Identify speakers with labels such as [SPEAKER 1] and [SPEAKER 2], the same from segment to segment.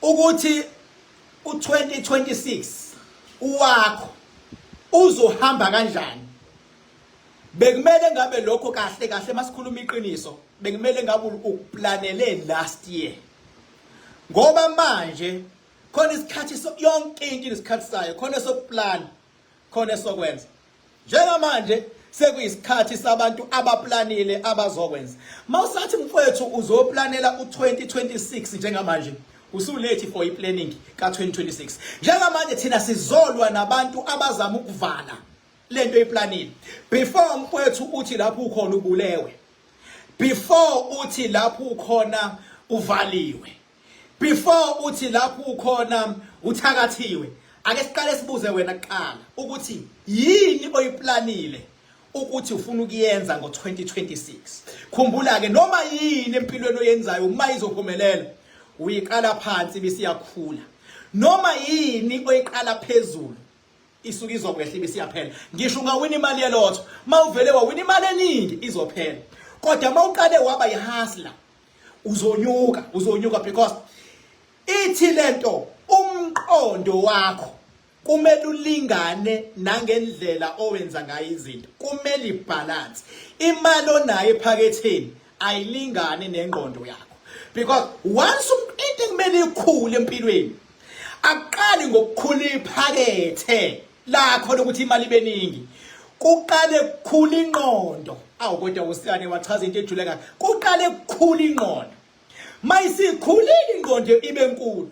[SPEAKER 1] Ukuthi u2026 wakho uzohamba kanjani? Bekumele ngabe lokho kahle kahle, masikhuluma iqiniso, bekumele ngabe ukuplanele last year. Ngoba manje khona isikhathi, yonke into inesikhathi sayo, khona sokuplan, khona sokwenza. Njengamanje sekuyisikhathi sabantu abaplanile abazokwenza. Mawusathi, mfowethu, uzoplanela u2026, njengamanje usulate for i-planning ka2026. Njengamanje thina sizolwa nabantu abazama ukuvala lento iplanile. Before, mfowethu, uthi lapho ukhona ubulewe, before uthi lapho ukhona uvaliwe, before uthi lapho ukhona uthakathiwe, ake siqale sibuze wena kuqala ukuthi yini oyiplanile ukuthi ufuna ukuyenza ngo2026. Khumbula ke, noma yini empilweni oyenzayo, uma izophumelela, uyiqala phansi bese iyakhula. Noma yini oyiqala phezulu, isuke izokwehla ibe siyaphela. Ngisho ungawina imali yelotho, mawuvele wawina imali eningi, izophela. Kodwa mawuqale waba yihustler, uzonyuka, uzonyuka, because ithi lento, umqondo wakho kumele ulingane nangendlela owenza ngayo izinto, kumele ibalance. Imali onayo ephaketheni ayilingane nengqondo yakho, because once into ekumele ikhule empilweni, akuqali ngokukhula iphakethe lakho lokuthi imali ibe ningi, kuqale kukhula ingqondo. Awu, kodwa usiyane wachaza into ejule kahle. Kuqale kukhula ingqondo. Mayisikhulile ingqondo, ibe nkulu,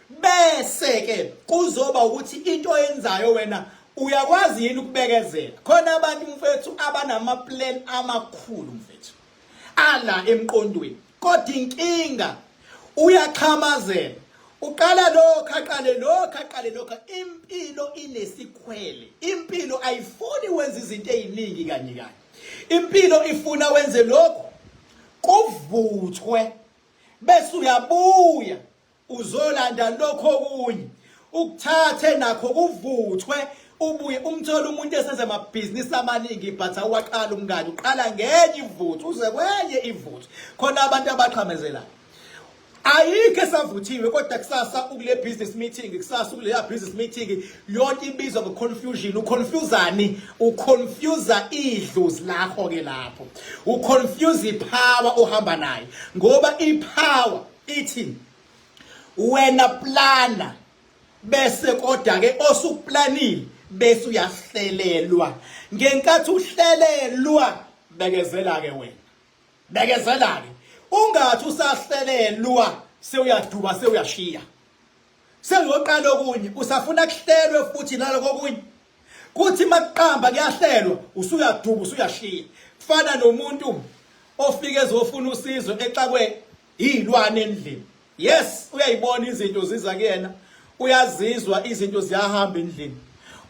[SPEAKER 1] bese ke kuzoba ukuthi into oyenzayo wena uyakwazi yini ukubekezela. Khona abantu, mfethu, abanama plan amakhulu, mfethu, ala emqondweni, kodwa inkinga uyaxhamazela, uqala lokho, aqale lokho, aqale lokho. Impilo inesikhwele, impilo ayifuni wenza izinto eziningi kanye kanye. Impilo ifuna wenze lokho kuvuthwe, bese uyabuya uzolanda lokho okunye, ukuthathe nakho kuvuthwe, ubuye umthole umuntu esenza amabhizinisi amaningi, but awaqala umngani, uqala ngenye ivuthu uze kwenye ivuthu. Khona abantu abaqhamezelayo, ayikho esavuthiwe, kodwa kusasa ukule business meeting, kusasa ukuleya business meeting, yonke ibizwa ngo-confusion. Uconfusani? Uconfusa idlozi lakho ke lapho, uconfuse ipower ohamba nayo, ngoba ipower ithi wena plana, bese kodwa ke osukuplanile bese uyahlelelwa. Ngenkathi uhlelelwa, bekezela ke wena, bekezela ke. Ungathi usahlelelwa sewuyaduba, sewuyashiya, sewuyoqala okunye, usafuna kuhlelwe futhi naloko okunye. Kuthi makuqamba kuyahlelwa, usuyaduba, usuyashiya. Kufana nomuntu ofike ezofuna usizo exakwe izilwane endlini. Yes, uyayibona izinto ziza kuyena, uyazizwa izinto ziyahamba endlini,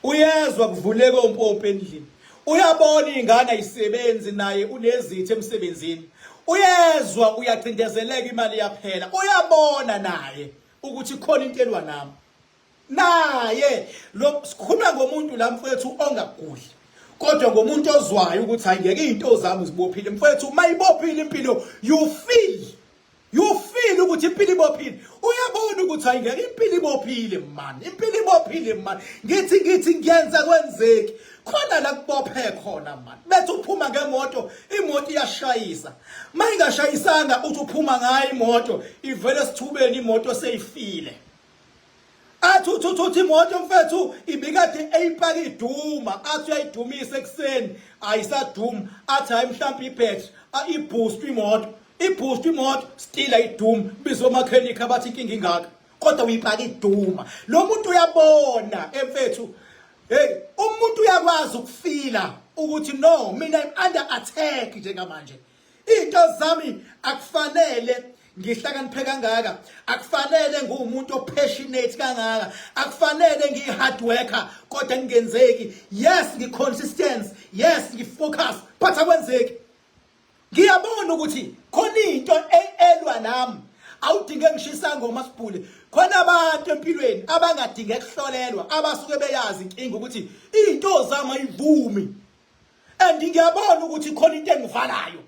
[SPEAKER 1] uyezwa kuvuleka ompompi endlini, uyabona ingane ayisebenzi, naye unezitha emsebenzini, uyezwa uyacindezeleka, imali yaphela, uyabona naye ukuthi khona into elwa nami. Naye lo sikhuluma ngomuntu la, mfethu, ongaguli, kodwa ngomuntu ozwayo ukuthi hayi, ngeke, izinto zami zibophile. Mfethu, mayibophile impilo, you feel ukuthi impilo ibophile. Uyabona ukuthi hayi, ngeke, impilo ibophile man, impilo ibophile man. Ngithi ngiyenza, kwenzeki. Khona la kubophe khona man. Bethi uphuma ngemoto, imoto iyashayisa. Mayingashayisanga, uthi uphuma ngayo imoto, ivele sithubeni, imoto seyifile. Athi uthi uthi uthi imoto, mfethu, ibikade eyipaka iduma, athi uyayidumisa ekuseni, ayisaduma. Athi hayi, mhlawumbe ibhetri iboost imoto, iboost imoto, still ayiduma. Bizwa omakhenikha, abathi inkinga ingaka, kodwa uyipaka iduma. Lo muntu uyabona, emfethu. Hey, umuntu uyakwazi ukufila ukuthi no, mina I'm under attack njengamanje. Into zami akufanele ngihlakaniphe kangaka, akufanele nguwumuntu opassionate kangaka, akufanele ngiyi-hard worker kodwa kungenzeki. Yes, ngi-consistent, yes, ngi-focus, but akwenzeki. Ngiyabona ukuthi khona into elwa nami. Awudinge ngishisa ngoma sibhule. Khona abantu empilweni abangadinge kuhlolelwa, abasuke beyazi inkinga ukuthi izinto zami ayivumi, and ngiyabona ukuthi khona into engivalayo.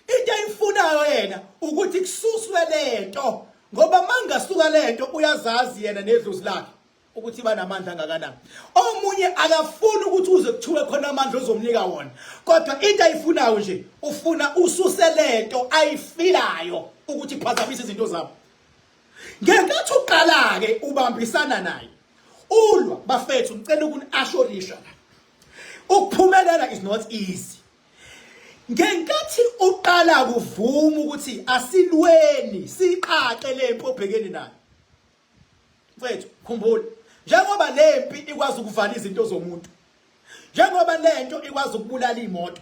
[SPEAKER 1] Into ayifunayo yena ukuthi kususwe lento. Ngoba mangasuka lento uyazazi yena nedlozi lakhe ukuthi banamandla angakanani. Omunye akafuni ukuthi uze kuthiwe khona amandla ozomnika wona, kodwa into ayifunayo nje ufuna ususe lento ayifilayo ukuthi iphazamise izinto zabo. Ngenkathi uqala ke ubambisana naye ulwa, bafethu, ngicela ukuni-assurisha la, ukuphumelela is not easy. Ngenkathi uqala kuvuma ukuthi asilweni, siqaqe lempi obhekene nayo, mfethu, khumbula, njengoba lempi ikwazi ukuvala izinto zomuntu, njengoba lento ikwazi ukubulala imoto,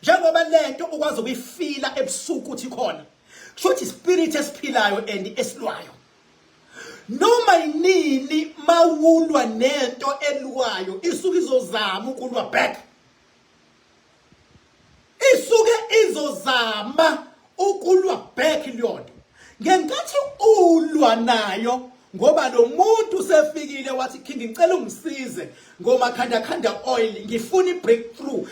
[SPEAKER 1] njengoba lento ukwazi ukuyifila ebusuku ukuthi khona, kusho ukuthi spirit esiphilayo and esilwayo. Noma yinini mawulwa nento elwayo, isuke izozama ukulwa back, isuke izozama ukulwa back leyonto ngenkathi ulwa nayo. Ngoba lo muntu sefikile wathi, "King, ngicela ungisize ngomakhanda khanda oil, ngifuna i-breakthrough.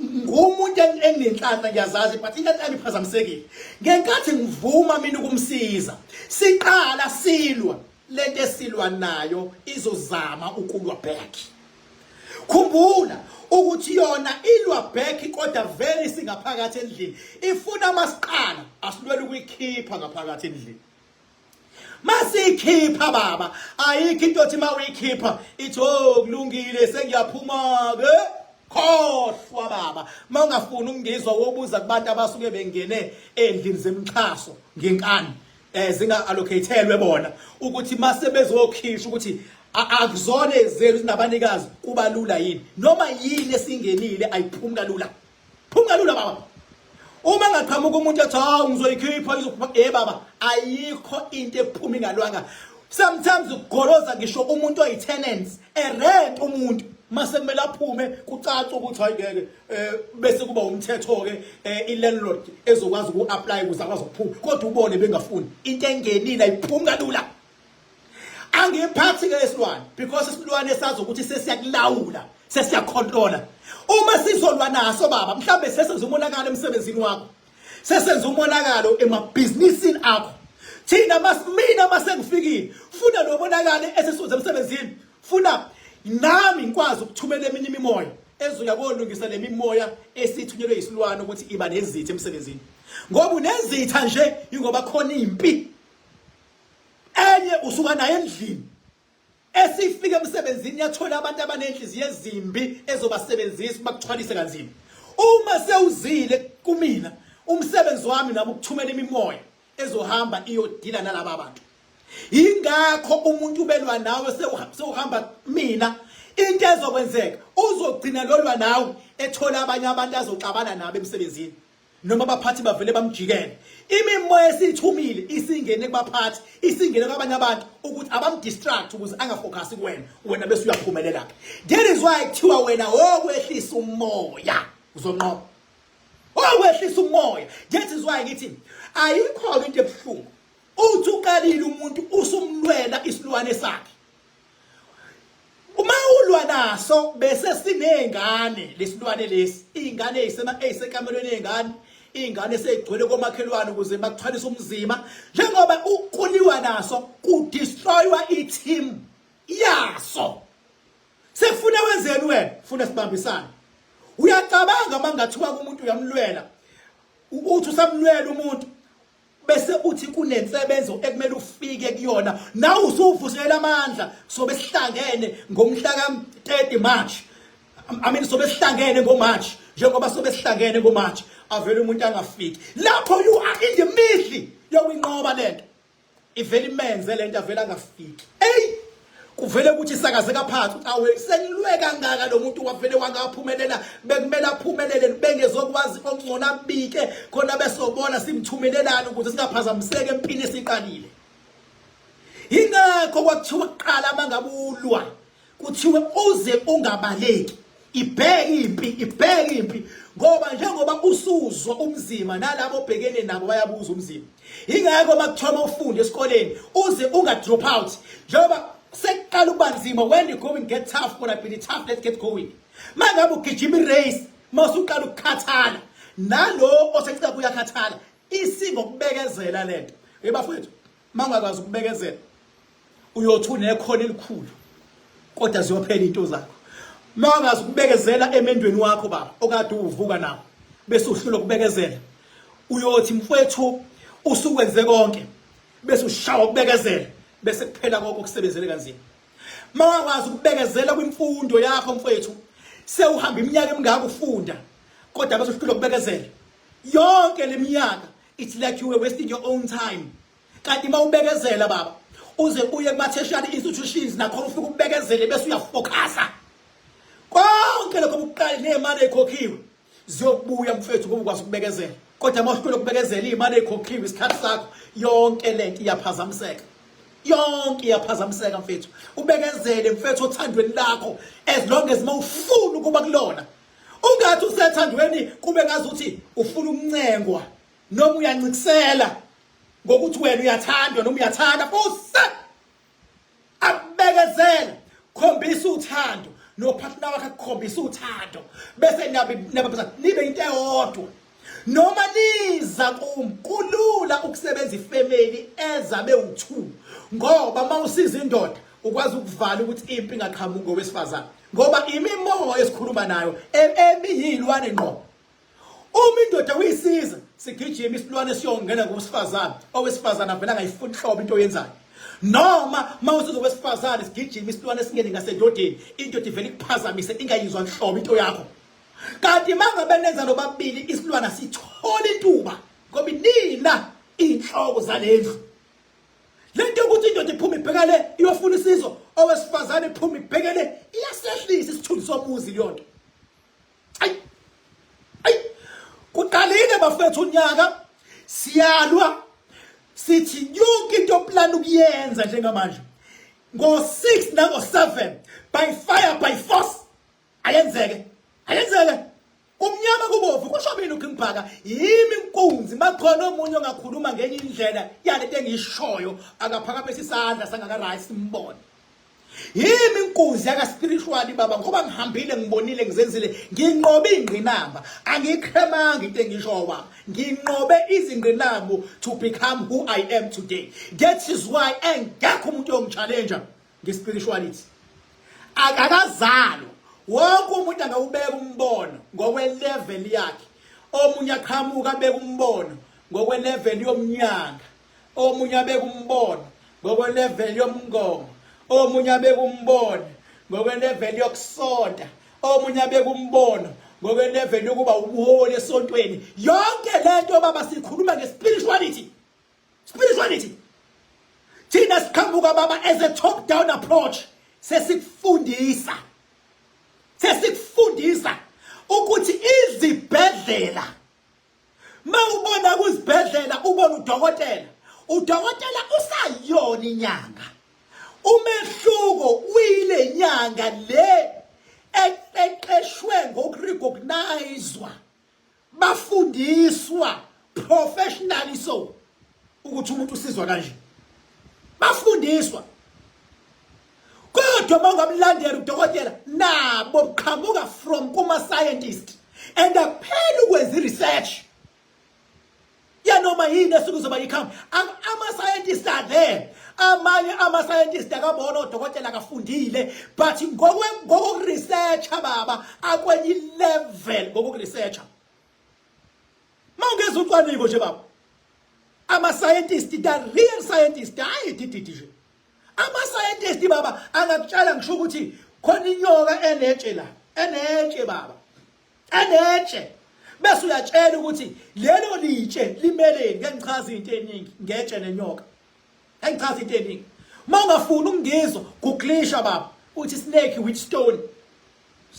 [SPEAKER 1] Ngumuntu enginenhlanhla, ngiyazazi, but inhlanhla yami iphazamisekile." Ngenkathi ngivuma mina ukumsiza, siqala silwa, lento esilwa nayo izozama ukulwa back. Khumbula ukuthi yona ilwa back, kodwa vele singaphakathi endlini, ifuna masiqala asilwele ukuyikhipha ngaphakathi endlini. Masiyikhipha baba, ayikho into othi mawuyikhipha ithi, "Oh, kulungile, sengiyaphuma ke." Khohlwa baba. Mawungafuni ukungizwa, wobuza kubantu abasuke bengene endlini zemxhaso ngenkani, zinga allocatelwe bona, ukuthi mase bezokhishwa ukuthi akuzona ezenu, zinabanikazi, kuba lula yini? Noma yini esingenile ayiphumi kalula, phuma kalula baba. Uma ngaqhamuka umuntu ethi, "Hawu, ngizoyikhipha, izophuma," baba, ayikho into ephuma ingalwanga. Sometimes ukugoloza ngisho umuntu oyi-tenants erent, umuntu mase kumele aphume, kucaca ukuthi hayi ngeke, bese kuba umthetho ke, i-landlord ezokwazi uku-apply ukuze akwazi ukuphuma, kodwa ubone bengafuni. Into engenile ayiphumi kalula. Angiphathi ke isilwane, because isilwane sazi ukuthi sesiyakulawula, sesiyacontrola. Uma sizolwa naso baba, mhlambe sesenza umonakalo emsebenzini wakho, sesenza umonakalo emabhizinisini akho. Thina mina masengifikile, funa lo monakalo esisuze emsebenzini, funa nami ngikwazi ukuthumela eminye imimoya ezoya kolungisa le mimoya esithunyelwe isilwane ukuthi iba nezitha emsebenzini. Ngoba unezitha nje ingoba khona impi enye usuka naye endlini, esifika emsebenzini yathola abantu abanenhliziyo ezimbi ezobasebenzisa bakuthwalise kanzima. Uma sewuzile kumina, umsebenzi wami nami ukuthumela imimoya ezohamba iyodila nalaba bantu. Ingakho umuntu ubelwa nawe, sewuhamba mina, into ezokwenzeka, uzogcina lolwa nawe ethola abanye abantu azoxabana nabo emsebenzini, noma abaphathi bavele bamjikele. Imimoya esiyithumile isingene kubaphathi, isingene kwabanye abantu ukuthi abamdistract ukuze angafocus kuwena, wena bese uyaphumelela ke. That is why kuthiwa wena okwehlisa umoya uzonqoba, okwehlisa umoya. That is why ngithi ayikho into ebuhlungu uthi uqalile umuntu, usumlwela isilwane sakhe. Uma ulwa naso bese sinezingane lesilwane lesi, izingane ezisema ezisekamelweni, ezingane, izingane seyigcwele komakhelwane ukuze bakuthwalise umzima. Njengoba ukuliwa naso kudestroywa i-team yaso, sekufuna wenzeni wena? Funa sibambisane. Uyacabanga mangathiwa kumuntu uyamlwela, uthi usamlwela umuntu, bese uthi kunensebenzo ekumele ufike kuyona, nawe usuvuselela amandla, sobe sihlangene ngomhla ka-30 March, I mean, sobe sihlangene ngoMarch, njengoba sobe sihlangene ngoMarch, avele umuntu angafiki lapho you are in the middle yokwinqoba lento, ivele imenze lento, avele angafiki. Ey, kuvele ukuthi isakaze kaphansi ukuthi awe, sengilwe kangaka, lo muntu wavele wangaphumelela. Bekumele aphumelele, bengezokwazi okungcono abike khona besobona simthumelelana ukuze singaphazamiseki empini esiqalile. Ingakho kwakuthiwa kuqala mangabulwa kuthiwe uze ungabaleki, ibheke impi, ibheke impi, ngoba njengoba usuzwa umzima, nalabo obhekene nabo bayabuza umzima. Ingakho makuthiwa ufunde esikoleni uze unga drop out, njengoba sekuqala ukuba nzima, when the going get tough, gonna be tough, let's get going. Mangabe ugijima irace, masuqala ukukhathala, nalo osecika kuyakhathala, isingokubekezela lento. Yebafowethu. Mangakwazi ukubekezela uyothi unekhono elikhulu kodwa ziyophela into zakho. Mangazi ukubekezela emendweni wakho baba okade uvuka nawo bese uhlula ukubekezela uyothi mfwethu usukwenze konke bese ushawa ukubekezela bese kuphela konke okusebenzele kanzima. Mawakwazi ukubekezela kwimfundo yakho mfwethu sewuhamba iminyaka emingaka ufunda kodwa bese uhlula ukubekezela yonke leminyaka, it's like you were wasting your own time. Kanti mawubekezela baba uze uye kuma tertiary institutions nakhona ufike ubekezele bese uyafocusa konke lokho obuqali nezimali ezikhokhiwe ziyobuya mfethu ngoba ukwazi ukubekezela. Kodwa uma uhluleka ukubekezela izimali ezikhokhiwe isikhathi sakho yonke lento iyaphazamiseka, yonke iyaphazamiseka mfethu. Ubekezele mfethu othandweni lakho as long as mawufuna ukuba kulona. Ungathi usethandweni kube ngazuthi ufuna ukuncengwa noma uyancikisela ngokuthi wena uyathandwa noma uyathanda futhi akubekezela. Khombisa uthando nopartner wakhe akukhombisa uthando bese nabe nibe into eyodwa. Noma niza kum kulula ukusebenza ifamily ezabe u2 ngoba mawusiza indoda ukwazi ukuvala ukuthi impi ingaqhamuki ngowesifazane ngoba imimoya esikhuluma nayo emiyilwane ngqo. Uma indoda uyisiza sigijima isilwane siyongena ngowesifazane, owesifazane avela angayifuni inhlobo into oyenzayo. Noma mawusiza owesifazane sigijima isilwane singene ngasendodeni, indoda ivele ikuphazamise ingayizwa nhlobo into yakho. Kanti mangabe nenza nobabili isilwana sithola intuba ngoba nina inhloko zalendlu. Lento yokuthi indoda iphuma ibhekele iyofuna isizo, owesifazane iphuma ibhekele iyasehlisa isithunzi somuzi leyo nto. Ayi. Ayi. Kuqalile bafethu unyaka siyalwa sithi yonke into oplan ukuyenza njengamanje ngo-6 nango-7 by fire by force ayenzeke, ayenzeke. Kumnyama kubovu kusho mina uKing Bhaka yimi inkunzi. Makhona omunye ongakhuluma ngenye indlela yalento engiyishoyo akaphakamise isandla sangaka right simbone. Yimi inkunzi yaka spiritual baba ngoba ngihambile ngibonile ngizenzile nginqobe ingqinamba angikhemanga into engisho baba nginqobe izingqinamba to become who I am today. That is why engekho umuntu ongichallenge ngespirituality. Akakazalwa wonke umuntu angawubeka umbono ngokwe level yakhe. Omunye aqhamuka abeka umbono ngokwe level yomnyanga, omunye abeka umbono ngokwe level yomngoma, omunye abeka umbono ngokwe level yokusonta, omunye abeka umbono ngokwe level yokuba ubuholi esontweni. Yonke lento baba sikhuluma ngespirituality. Spirituality thina siqhamuka baba as a top down approach, sesikufundisa sesikufundisa ukuthi izibhedlela mawubona kuzibhedlela ubona udokotela, udokotela usayona inyanga. Umehluko uyile nyanga le eqeqeshwe ngokurecognizwa, bafundiswa professionally so ukuthi umuntu usizwa kanje, bafundiswa. Kodwa mawungamlandela udokotela nabo qhamuka from kuma scientist and akupheli ukwenza research yanoma yini esuke izoba yikhambi. Ama scientists are there, amanye ama scientists akabona odokotela akafundile but ngoku research baba akwenye level ngoku research. Mawungeza ucwaningo nje baba ama scientists, the real scientists, hayi dididi nje ama scientists baba angakutshela ngisho ukuthi khona inyoka enetshe la, enetshe baba, enetshe, bese uyatshela ukuthi lelo litshe limeleni. Ngeke ngichaze into eningi ngetshe nenyoka, ngeke ngichaze into eningi. Uma ungafuni ukungizwa googlisha baba uthi snake with stone,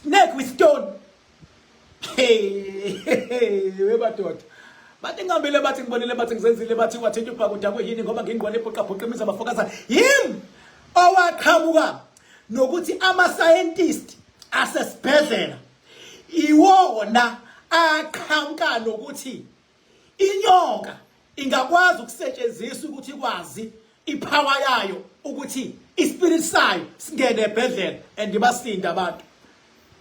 [SPEAKER 1] snake with stone. Hey wemadoda, bathi ngihambile, bathi ngibonile, bathi ngizenzile, bathi wathinta ubhaka udakwe yini ngoba ngingqwele ibhuqa bhuqa imizi abafokazana. Yimi owaqhamuka nokuthi ama scientist asesibhedlela iwona aqhamuka nokuthi inyoka ingakwazi ukusetshenziswa ukuthi ikwazi ipower yayo ukuthi ispirit sayo singene ebhedlela and basinda abantu.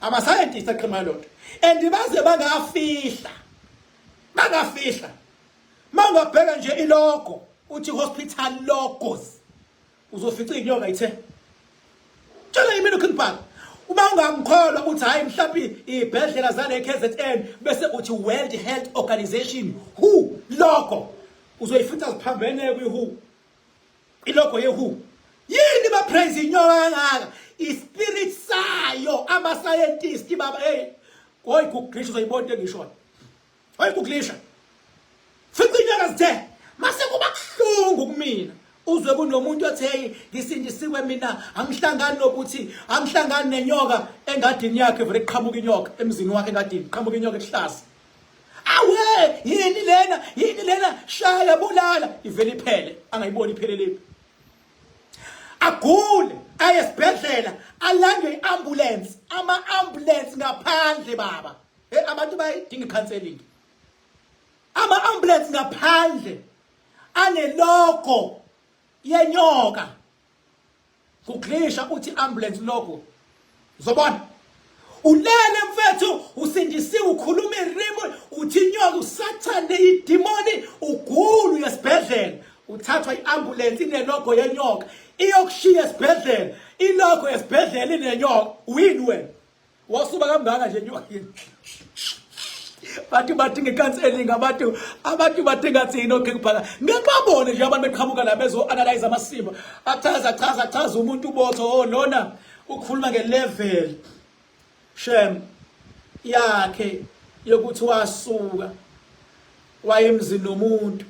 [SPEAKER 1] Ama scientists aqhema lonto and baze bangafihla, bangafihla. Mawungabheka nje ilogo Uthi hospital logos. Uzofica inyoka ithe. Tshela yimi uKing Bhaka. Uma ungangikholwa uthi hayi mhlawumbe ibhedlela zale KZN bese uthi World Health Organization WHO logo. Uzoyifica ziphambene kwi WHO. Ilogo ye WHO. Yini ba praise inyoka kangaka? Ispirit sayo ama scientist baba hey. Koyi kugrisha uzoyibona into engishoyo. Wayiguglisha. Fica inyanga zithe mase kuba kuhlungu kumina. Uzwe kunomuntu othi hey ngisindisiwe mina angihlangani nokuthi angihlangani nenyoka engadini yakhe vele kuqhamuka inyoka emzini wakhe engadini qhamuka inyoka ekuhlaza. Awe yini lena yini lena shaya bulala ivele iphele angayiboni iphelele agule aye esibhedlela alandwe iambulance ama ambulance ngaphandle baba. Hey abantu bayidinga counseling. Ama ambulance ngaphandle ane logo yenyoka. Kuglisha uthi ambulance logo. Uzobona. Ulele mfethu usindisiwe ukhuluma irimi uthi inyoka usathane idimoni ugulu yesibhedlela uthathwa iambulance inelogo yenyoka iyokushiya esibhedlela ilogo yesibhedlela inenyoka wini wena Wasuba kangaka nje enyokeni. Bantu badinga icounseling abantu abantu badinga thina oKing Bhaka. Ngeke babone nje abantu beqhamuka la bezo analyze amasimba. Achaza chaza chaza umuntu ubotho oh lona ukhuluma ngelevel shem yakhe yokuthi wasuka wayemzini nomuntu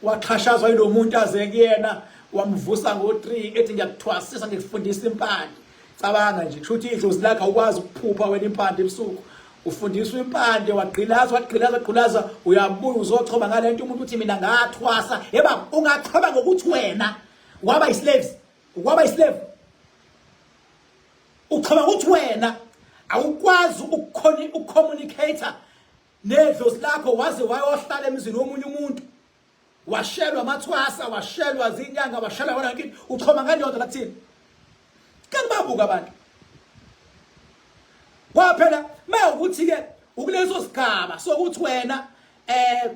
[SPEAKER 1] waxhashazwa yilo muntu aze kuyena wamvusa ngo-3 ethi ngiyakuthwasisa ngikufundisa impande cabanga nje kusho ukuthi idlozi lakhe awukwazi ukuphupha wena impande ebusuku ufundiswa impande wagqilaza wagqilaza wagqilaza uyabuya uzochoba ngale nto umuntu uthi mina ngathwasa yeba ungachoba ngokuthi wena waba islaves waba islave uchoba ukuthi wena awukwazi ukucommunicate nedlozi lakho waze wayohlala emzini womunye umuntu washelwa amathwasa washelwa zinyanga washelwa wona yonke uchoma ngaleyo nto lakuthini kangibabuka abantu kwaphela mawukuthi ke ukuleso sigaba sokuthi wena eh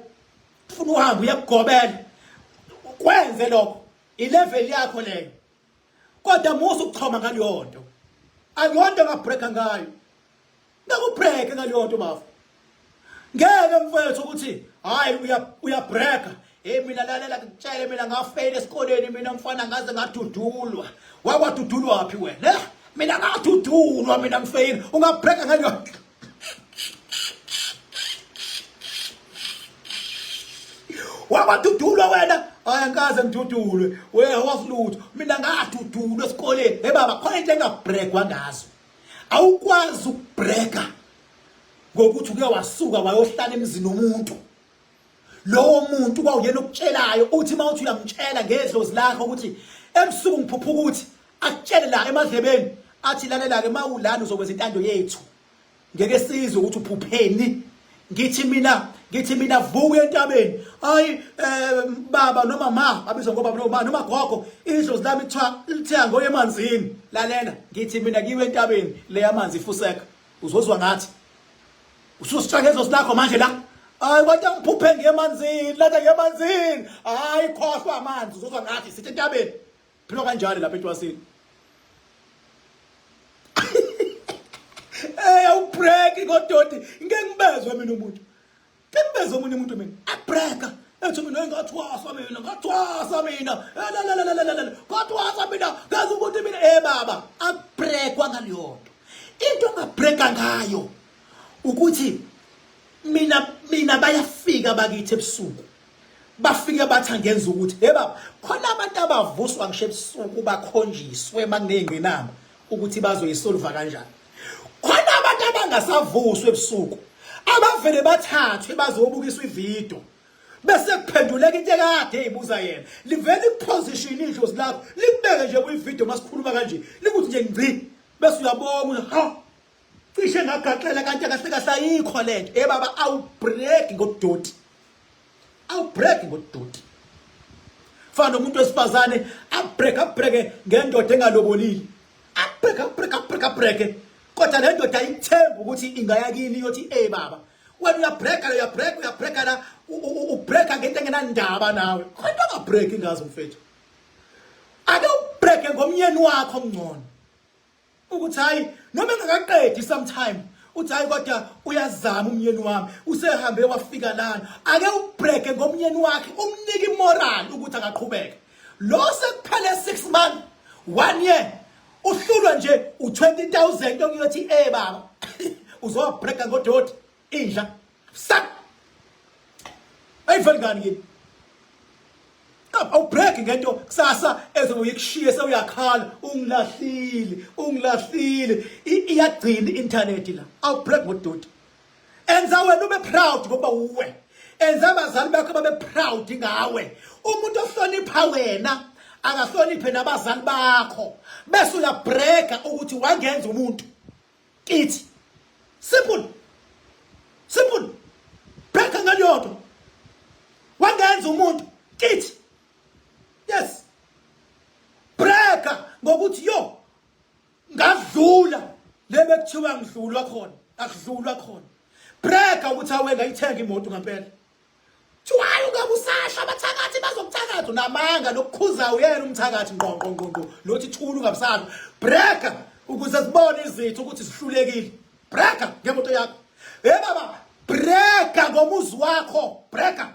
[SPEAKER 1] ufuna uhambe uyakugobela kwenze lokho ilevel yakho leyo kodwa musa ukuchoma ngaleyo nto akuyonto ngabreaka ngayo Ngakubreak ngaleyo nto bafo. Ngeke mfethu ukuthi hayi uya uyabreaka. Hey mina lalela ngikutshele mina ngafeyila esikoleni mina mfana ngaze ngadudulwa. Wakwadudulwa phi wena? Eh? Mina ngadudulwa mina ngifeyila. Ungabreaka ngaleyo nto. Wakwadudulwa wena. Hayi angikaze ngidudulwe. Wena wasilutho. Mina ngadudulwa esikoleni. Hey baba khona into engabreakwa ngazo. Awukwazi ukubreaka ngokuthi uke wasuka wayohlala emzini womuntu. Lowo muntu kwawuyena okutshelayo uthi uma uthi uyamtshela ngedlozi lakho ukuthi ebusuku ngiphupha ukuthi akutshele la emadlebeni athi lalela ke mawulana uzokwenza intando yethu. Ngeke sizwe ukuthi uphupheni. Ngithi mina ngithi mina vuka entabeni hayi eh, baba noma ma babizwa ngobaba noma noma gogo idlozi lami kuthiwa lithe ngoye emanzini lalela ngithi mina kiwe entabeni le yamanzi ifuseka uzozwa ngathi ususitshela ngedlozi lakho manje la hayi kodwa ngiphuphe ngemanzini latha ngemanzini hayi khohlwa amanzi uzozwa ngathi sithi entabeni philwa kanjani lapha etwasini Eh awubreak kodoti ngeke ngibezwe mina umuntu. Ngeke ngibezwe omunye umuntu mina. Abreaka. Ethi mina ngathwasa mina ngathwasa mina. Eh, la la la la la la. Ngathwasa mina ngazi ukuthi mina eh baba abreakwa ngaleyo nto. Into ongabreaka ngayo ukuthi mina mina bayafika bakithi ebusuku. Bafike bathi angenza ukuthi hey baba khona abantu abavuswa ngisho ebusuku bakhonjiswe makuney'ngqinamba ukuthi bazoyisolva kanjani. Khona abantu abangasavuswa ebusuku abavele bathathwe bazobukiswa ividiyo bese kuphenduleka into ekade eyibuza yena livele iposition idlozi lakho likubeke nje kwividiyo masikhuluma kanje likuthi nje ngci bese uyabonga ukuthi ha cishe ngagaxela kanti kahle kahle ayikho lento eh baba awubreak ngodoti awubreak ngodoti fana nomuntu wesifazane abreak abreak ngendoda engalobolile abreak abreak abreak abreak kodwa le ndoda ayikuthembi ukuthi ingaya kini iyothi eh baba. Wena uyabreka la, uyabreka, uyabreka la, ubreka ngento engenandaba nawe. Khona into ongabreki ngazo mfethu. Ake ubreke ngomnyeni wakho ngcono. Ukuthi hayi noma engakaqedi sometime uthi hayi kodwa uyazama umnyeni wami usehambe wafika lana. Ake ubreke ngomnyeni wakhe umnike imoral ukuthi akaqhubeke. Lo sekuphele 6 months, 1 year uhlulwa nje u20000 ongiyothi eh baba uzobreka ngodoti inja sak ayiveli ngani kimi awubreak ngento kusasa ezobe ikushiye sewuyakhala ungilahlile ungilahlile iyagcina i-internet la awubreak ngodoti enza wena ube proud ngokuba uwe enza abazali bakho babe proud ngawe umuntu ohlonipha wena akahloniphe nabazali bakho bese uyabreka ukuthi wangenza umuntu kithi simple simple breka ngaleyonto wangenza umuntu kithi yes breka ngokuthi yo ngadlula le bekuthiwa ngidlulwa khona akudlulwa khona breka ukuthi awe ngayithenga imoto ngempela kuthiwa hayi ungabe usasho abathakathi bazokuthakatha unamanga nokukhuza uyena umthakathi ngqo ngqo ngqo ngqo lothi thula ungabusasho breka ukuze sibone izitha ukuthi sihlulekile breka ngemoto yakho hey baba breka ngomuzi wakho breka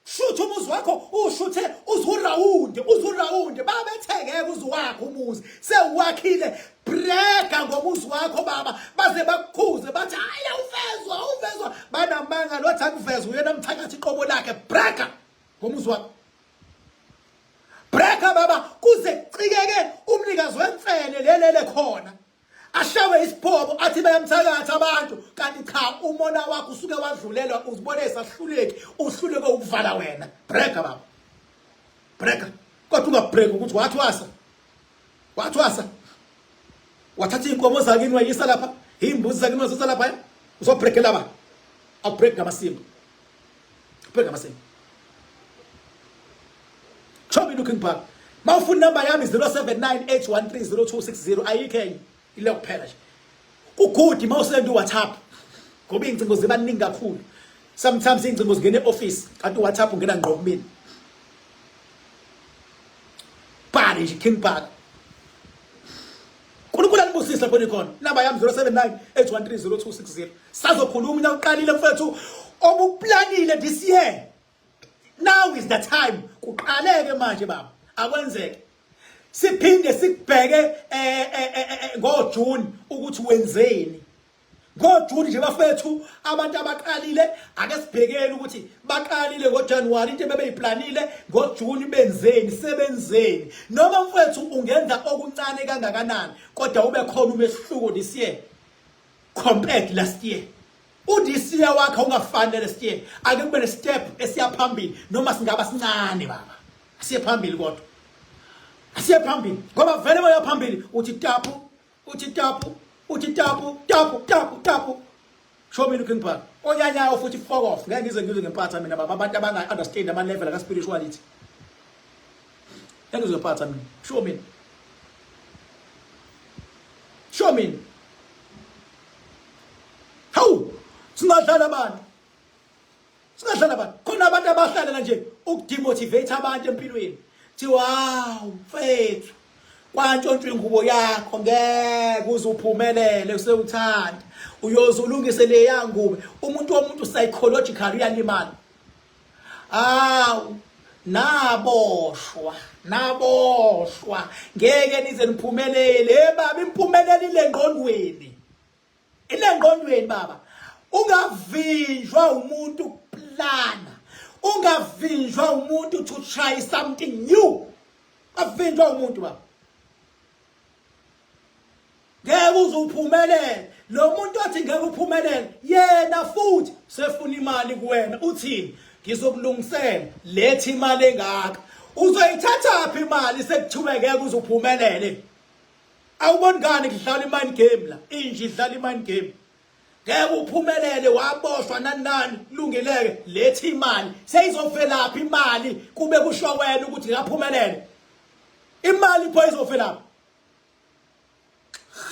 [SPEAKER 1] Shutha umuzi wakho ushuthe uzurawunde uzurawunde babethengeke uzu wakho umuzi sewuwakhile brega ngomuzi wakho baba baze bakukhuze bathi hayi awuvezwa awuvezwa banamanga lothi akuvezwa uyena mthakathi iqobo lakhe brega ngomuzi wakho brega baba kuze kucikeke umnikazi wemfene lelele khona ashawe isiphobo athi bayamthakatha abantu kanti cha umona wakho usuke wadlulelwa uzibone esahluleki uhluleke ukuvala wena breka baba breka kodwa ungabreak ukuthi wathwasa wathwasa wathatha iy'nkomo zakini wayisa lapha iy'mbuzi zakini wazisa lapha uzobrekela ba awubreak ngamasimba break ngamasimba Show me looking back. Mawufuna number yami 0798130260 ayikho enye. Ile kuphela nje. Kugood mawusenda uWhatsApp. Ngoba ingcingo ziba ningi kakhulu. Sometimes ingcingo zingena eoffice kanti uWhatsApp ungena ngqo kumina. Bhali nje King Bhaka. uNkulunkulu anibusise lapho nikhona. Namba yami 0798130260. Sazokhuluma unyaka uqalile mfethu obuplanile this year. Now is the time. Kuqaleke manje baba. Akwenzeke. Siphinde sikubheke eh, eh, eh, ngoJune ukuthi wenzeni. NgoJune nje bafethu abantu abaqalile ake sibhekeni ukuthi baqalile ngoJanuary into ebebeyiplanile ngoJune benzeni sebenzeni. Noma mfethu ungenza okuncane kangakanani kodwa ube khona umehluko this year compared last year. Uthi year wakho ungafani last year. Ake kube ne step esiya phambili noma singaba sincane baba. Asiye phambili kodwa. Asiye phambili ngoba vele moya phambili uthi tapu uthi tapu uthi tapu tapu tapu tapu. Show me looking back. Onyanyayo futhi fuck off. Ngeke ngize ngizwe ngempatha mina baba abantu abanga understand ama level ka spirituality. Ngeke ngizwe ngempatha mina. Show me. Show me. Hawu, singadlala abantu. Singadlala abantu. Khona abantu abahlalela nje ukudemotivate abantu empilweni. Thi wow, mfethu. Kwantshontshwa ingubo yakho ngeke uze uphumelele usewuthanda. Uyoze ulungise leya ngubo. Umuntu womuntu psychological uyalimala. Awu naboshwa naboshwa ngeke nize niphumelele hey baba impumelelo ile ngqondweni ile ngqondweni baba ungavinjwa umuntu ukuplana ungavinjwa umuntu to try something new avinjwa umuntu baba ngeke uze uphumelele lo muntu othi ngeke uphumelele yena futhi sefuna imali kuwena uthini ngizokulungisela lethi imali engaka uzoyithatha phi imali sekuthiwe ngeke uze uphumelele awuboni ngani kudlala imine game la inje idlala imine game ngeke uphumelele waboshwa nani nani kulungileke lethi imali seyizovelaphi imali kube kusho wena ukuthi ngaphumelele imali pho izovelaphi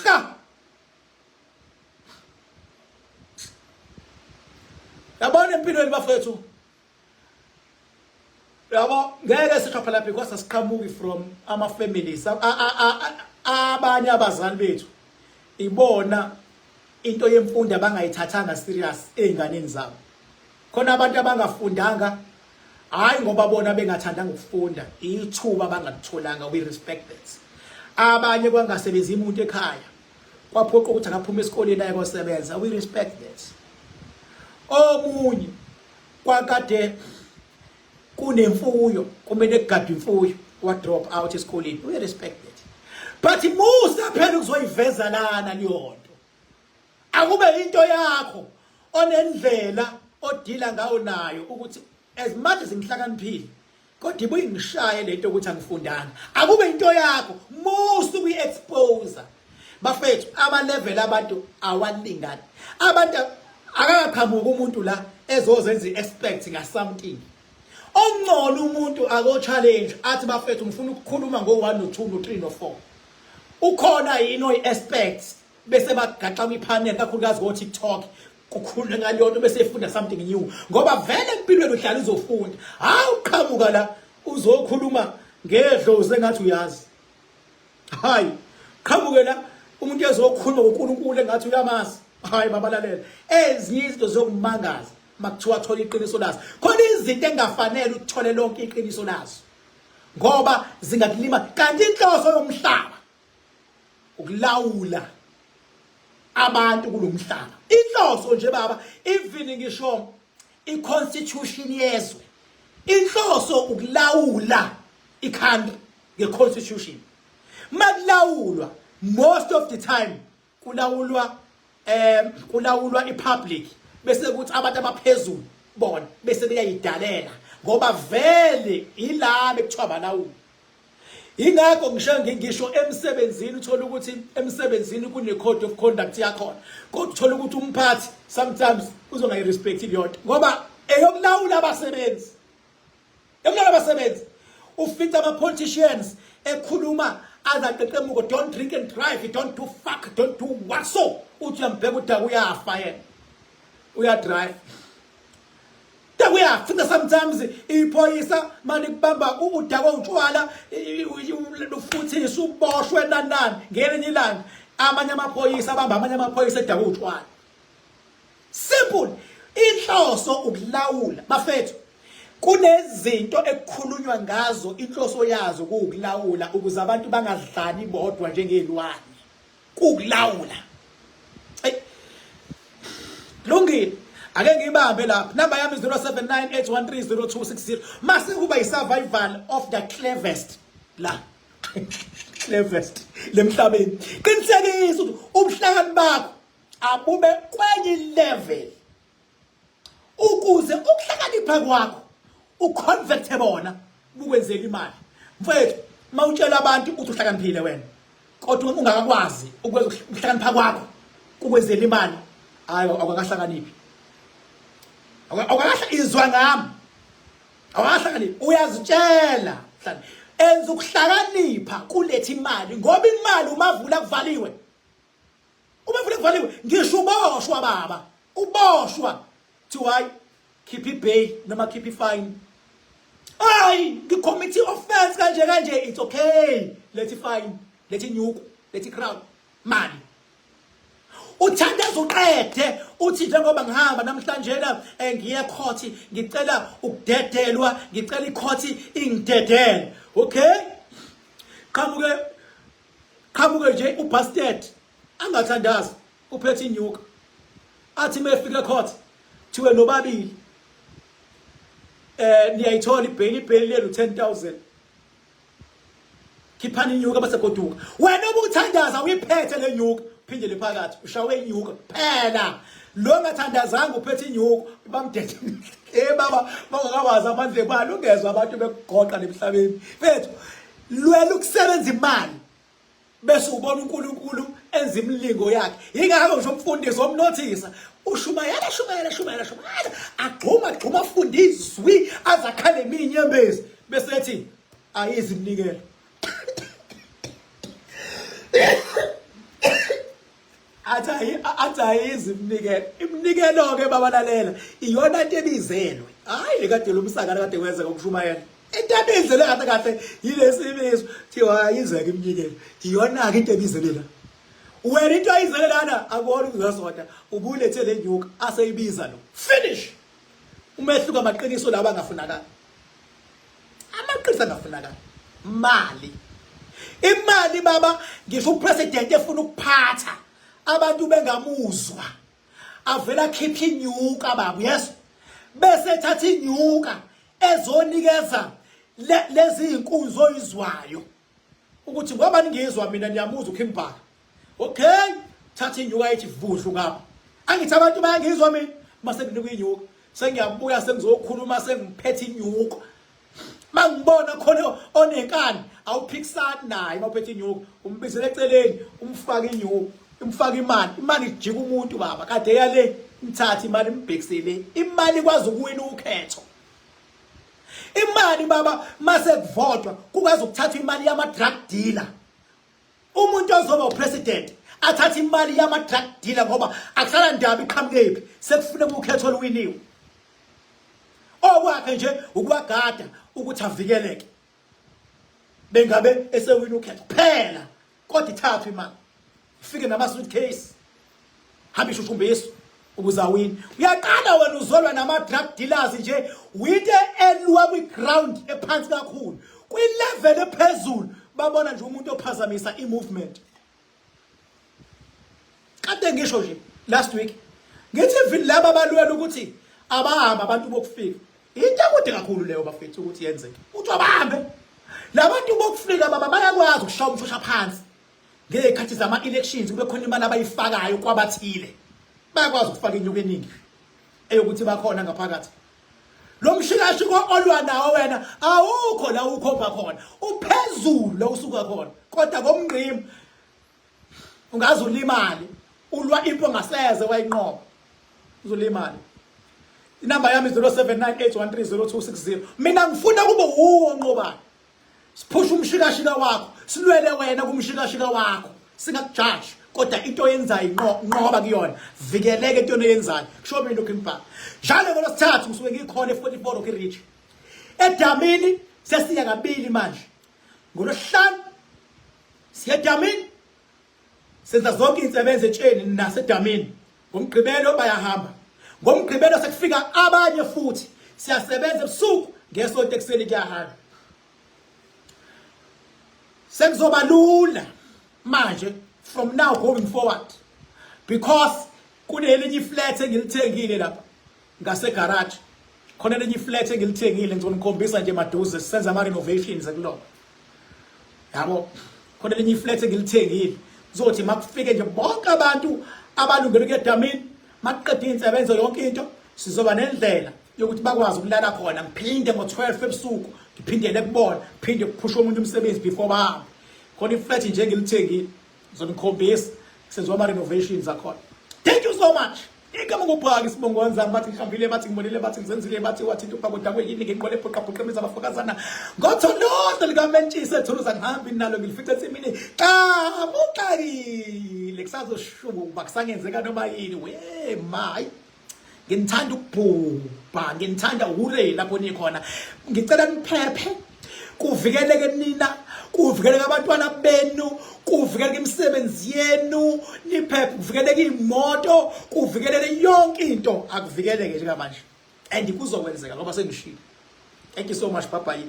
[SPEAKER 1] Ha! Yabona empilweni bafethu. Yabo ngeke sisho phela because asiqhamuki from ama families abanye abazali bethu ibona into yemfundo abangayithathanga serious ezinganeni zabo. Khona abantu abangafundanga hayi ngoba bona bengathandanga ukufunda ithuba abangalitholanga we respect that. Abanye kwangasebenzi umuntu ekhaya kwaphoqa ukuthi akaphume esikoleni aye kosebenza we respect that. Omunye kwakade kunemfuyo kumele kugadwe imfuyo wa drop out esikoleni we respect that but musa phela ukuzoyiveza lana leyonto akube into yakho onendlela odila ngawo nayo ukuthi as much as ngihlakaniphile kodwa ibuye ngishaye lento ukuthi angifundanga akube into yakho musa ukuyi-expose bafethu ama-level abantu awalingani abantu akakaqhamuki umuntu la ezozenza i-expect nga-something ongcono umuntu ako-challenge athi bafethu ngifuna ukukhuluma ngo-1 no-2 no-3 no-4 ukhona yini oyi-expect bese bagaxa kwi-panel kakhulukazi ko-tiktok kukhulunywe ngaleyo nto bese efunda something new ngoba vele empilweni uhlala uzofunda hayi uqhamuka la uzokhuluma ngedlozi engathi uyazi hayi qhamuke la umuntu ezokhuluma ngoNkulunkulu engathi uyamazi hayi babalalela ezinye izinto zokumangaza makuthiwa thola iqiniso lazo khona izinto engafanele uthole lonke iqiniso lazo ngoba zingakulima kanti inhloso yomhlaba ukulawula abantu kulomhlaba inhloso nje baba even ngisho iconstitution yezwe inhloso ukulawula icountry ngeconstitution makulawulwa most of the time kulawulwa kulawulwa ipublic bese kuthi abantu abaphezulu bona bese beyayidalela ngoba vele ila bekuthiwa balawula Ingakho ngisho ngisho emsebenzini uthola ukuthi emsebenzini kune code of conduct yakhona. Kodwa uthola ukuthi umphathi sometimes uzongayirespect leyo nto ngoba eyokulawula abasebenzi. Eyokulawula abasebenzi. Ufica ama politicians ekhuluma azaqeqemuko don't drink and drive, don't do fuck, don't do what so. Uthi uyambheka udaka uyafa yena. Uya drive. Kuyafika sometimes iphoyisa manje kubamba udakwa utshwala ufuthisa uboshwe nani nani ngelinye ilanga amanye amaphoyisa abamba amanye amaphoyisa edakwa utshwala simple inhloso ukulawula bafethu kunezinto ekukhulunywa ngazo inhloso yazo kuwukulawula ukuze abantu bangadlani bodwa njengezilwane kukulawula Ey Lungile ake ngibambe lapha number yami 0798130260 mase kuba i-survival of the cleverest la cleverest lemhlabeni qinisekisa ukuthi ubuhlakani bakho abube kwenye level ukuze ukuhlakanipha kwakho uconverte bona bukwenzela imali mfethu mawutshela abantu ukuthi uhlakaniphile wena kodwa ungakakwazi ukwenza ukuhlakanipha kwakho kukwenzela imali hayi awukakahlakaniphi awukakahla izwa ngami awukahlakaniphi uyazitshela enza ukuhlakanipha kuletha imali ngoba imali umavula kuvaliwe Uma vule kuvaliwe ngisho uboshwa baba. Uboshwa. Thiwa hayi khipha ibail noma khipha ifine. Hayi ngicommit offense kanje kanje it's okay. Lethi fine, lethi nyuku, lethi crown. Mali. Uthandaza uqede uthi njengoba ngihamba namhlanje la eh, ngiye court ngicela ukudedelwa ngicela icourt ingidedele. Okay? Qhamuke qhamuke nje ubastard angathandazi uphethe inyuka athi mefika ecourt thiwe nobabili eh niyayithola ibail ibail lelu 10000 khiphani inyuka base goduka wena obuthandaza uyiphethe le nyuka phindele phakathi ushawe inyuka phela lo ngathandazanga uphethe inyuka bamdede eh baba bangakawazi amandla ebani ungezwa abantu bekugoqa lemhlabeni mfethu lwela ukusebenza imali bese ubona uNkulunkulu enza imilingo yakhe yingakho ngisho umfundisi omnothisa ushumayela shumayela shumayela shumayela agxuma agxuma afunde izwi azakhale iminyembezi bese ethi ayizi iminikelo Athi athi ayizi iminikelo. Iminikelo ke babalalela iyona into ebizelwe. Hayi lekade lomsakana kade kwenzeka ukushumayela. Into ebizelwe kahle kahle yilesi ibizo. Thiwa ayizeke iminikelo. Iyona ke into ebizelwe la. Wena into ayizele lana akuwona ukuzasonta ubulethe le nyuka aseyibiza lo. Finish. Umehluko amaqiniso laba angafunakala. Amaqiniso angafunakala. Mali. Imali baba ngisho upresident efuna ukuphatha abantu bengamuzwa. Avela khipha inyuka baba yes. Bese ethatha inyuka ezonikeza lezi inkunzi oyizwayo. Ukuthi ngoba ningizwa mina niyamuzwa uKing Bhaka. Okay, thatha inyuka ethi vudlu ngapha. Angithi abantu bayangizwa mina mase nginika inyuka. Sengiyabuya sengizokhuluma sengiphethe inyuka. Mangibona khona onenkani awuphikisani naye mawuphethe inyuka umbizele eceleni umfake inyuka umfake imali imali ijika umuntu baba kade yale imthathe imali imbhekisele imali ikwazi ukuwina ukhetho Imali baba mase kuvotwa kukwazi ukuthatha imali yama drug dealer. Umuntu ozoba upresident athathe imali yama drug dealer ngoba akusala ndaba iqhamukephi sekufuneka ukhetho oluwiniwe. Okwakhe nje ukuwagada ukuthi avikeleke. Bengabe esewina ukhetho kuphela kodwa ithathwe imali. Ifike nama suitcase. Hamba ishushumbiso ukuze awine. Uyaqala wena uzolwa nama drug dealers nje winte elwa kwi ground ephansi kakhulu. Kwi level ephezulu babona nje umuntu ophazamisa i movement. Kade ngisho nje last week ngithi even laba balwela ukuthi abahamba abantu bokufika. Into ekude kakhulu leyo bafethu ukuthi yenzeke. Uthi abahambe. Labantu bokufika baba bayakwazi ukushaya umshosha phansi. Ngezikhathi zama-elections kube khona imali abayifakayo kwabathile. Bayakwazi ukufaka inyuku eningi eyokuthi bakhona ngaphakathi. Lo mshikashiko olwa nawo wena awukho la ukhomba khona. Uphezulu la usuka khona. Kodwa komnqimu ungaze ulimale ulwa impi ongaseze wayinqoba. Uzolimala. Inamba yami 0798130260. Mina ngifuna kube wuwo onqobayo. Siphusha umshikashika wakho, silwele wena kumshikashika wakho. Singakujaji kodwa into oyenzayo nqoba kuyona. Vikeleke into oyenzayo. Kusho mina uKing Bhaka. Njalo ngolosithathu ngisuke ngikhona e44 Rocky Ridge. Edamini sesiya kabili manje. Ngolosihlanu siya edamini Senza zonke insebenzo etsheni nasedamini. Ngomgqibelo bayahamba. Ngomgqibelo sekufika abanye futhi. Siyasebenza ebusuku ngesonto ekuseni kuyahamba. Sekuzoba lula manje from now going forward because kunelinye iflat engilithengile lapha ngase garage khona elinye iflat engilithengile ngizonikhombisa nje maduze sisenza ama renovations kulona yabo khona elinye iflat engilithengile kuzothi makufike nje bonke abantu abalungele ukuya edamini makuqeda iy'nsebenzo yonke into sizoba nendlela yokuthi bakwazi ukulala khona ngiphinde ngo-12 ebusuku ngiphindele kubona phinde kuphushe omunye umsebenzi before bahambe khona iflat nje engilithengile ngizonikhombisa senziwa ama-renovations akhona thank you so much igama ngubhaka isibongo wanzami bathi ngihambile bathi ngibonile bathi ngizenzile bathi wathinta ubhaka udakwe yini ngenqola ebhuqa bhuqa imizi abafokazana ngotholodo likamentshisi ethuluza ngihambi nalo ngilifice ensimini xa buxakile kusazoshuba kusangenzeka noma yini we my Nginithanda ukubhubha, nginithanda hure lapho nikhona. Ngicela niphephe kuvikeleke nina, kuvikeleke abantwana benu, kuvikeleke imisebenzi yenu, niphephe, kuvikeleke iy'moto, kuvikeleke yonke into. Akuvikeleke njengamanje and kuzokwenzeka ngoba sengishilo. Thank you so much, bye bye.